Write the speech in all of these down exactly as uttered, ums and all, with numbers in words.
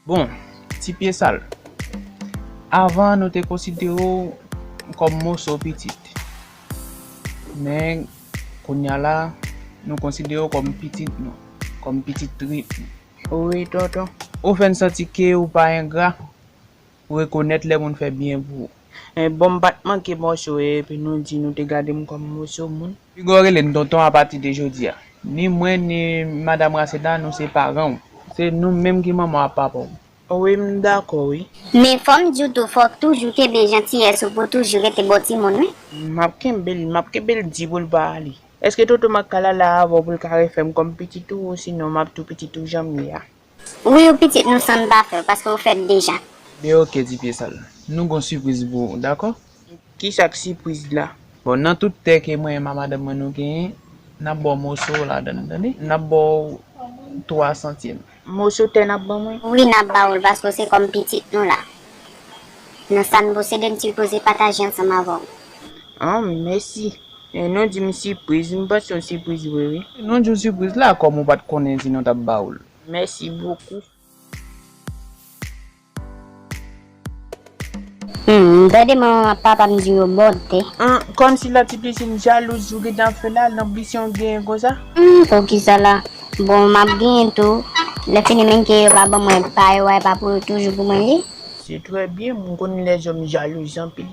Bon, ti pye sal. Avan, nou te konsidere w kòm moso pitit. Men, kounye a la, nou konsidere w kòm pitit nou, kòm pitit trip nou. Wi, tonton. Ou fè n santi ke ou pa engra, ou rekonèt lè moun fè byen pou ou. E bon, m pa t manke moso, epi nou di nou te gade m kòm moso moun. Piga w rele n tonton apati de jodi a. Ni mwen, ni madanm Raseda, nou se paran w. Se nou menm ki manman w ak papa w. Wi, m dakò, wi. Men fò m di w tou, fò w toujou kenbe jantiyès ou pou toujou rete bò timoun, wi. M ap kenbe l, m ap kenbe l di pou l pa ale. Èske tonton Makala la avè w pou l ka refè m kòm pitit ou, osinon m ap tou pitit ou jan m ye a? Wi, ou pitit nou san n pa fè w, paske ou fèt deja. Men oke, ti pye sal. Nou gon sipriz pou ou, dakò? Kisa k sipriz la? Bon, nan tout tè ke mwen menm ak madanm mwen nou genyen, n ap ba w moso ladan l, tande? N ap ba w twa santyèm. Moso tè n ap ban mwen? Wi, n ap ba w l, paske w se kòm pitit nou la. Nan sa n posede, n sipoze pataje ansanm avè w. Ah, mèsi. E nou di m sipriz, m panse yon sipriz vre, wi. Nou di w sipriz la, kòm ou pa t konnen si nou t ap ba w l. Mèsi bokou. Hmm, m tande manman ak papa m di yo bòte. An, kòmsi la ti pisin jalouz ou gentan ap fè la, lanbisyon w genyen konsa? Hmm, poukisa la? Bon, m ap genyen tou. Lè fini menm ke yo pa ban mwen pa yo a, e pa pou yo toujou pou mwen li. Se trè byen, m konn lèzòm jalouz anpil.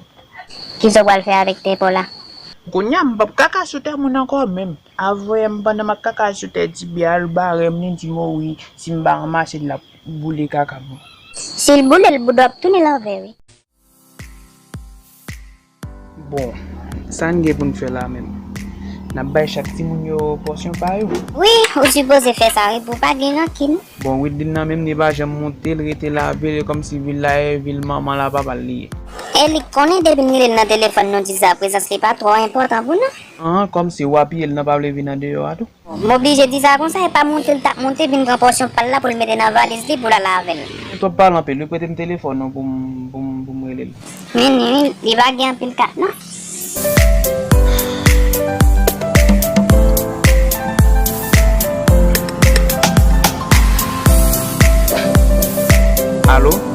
Kisa w pral fè avèk tè pa w la? Kounye a m p ap kaka sou tè moun ankò menm. Avè m pandan m ap kaka sou tè ti pye a, l bare m, li di m o wi, si m pa ranmase l, l ap boule kaka m. Si l boule l, bouda w ap tounen lanvè wi. Bon, sa n gen pou n fè la menm? N ap bay chak timoun yo pòsyon pa yo? Wi, ou sipoze fè sa wi, pou pa gen rankin. Bon, Wideline nan menm, li pa janm monte, l rete la, vire kòmsi vil la e vil manman l ak papa l li ye. E li konnen depi n rele l nan telefòn, nou di sa, prezans li pa twò enpòtan pou nou. An, kòmsi w apiye l nan pa vle vin andeyò a tou. M oblije di sa konsa, e pa monte l t ap monte, vin pran pòsyon pa l la pou l mete nan valiz li pou l al avè l. Ou twòp pale anpil, wi, prete m telefòn ou pou m, pou m, pou m rele l. Men, men, li pa gen anpil kat non. Alo?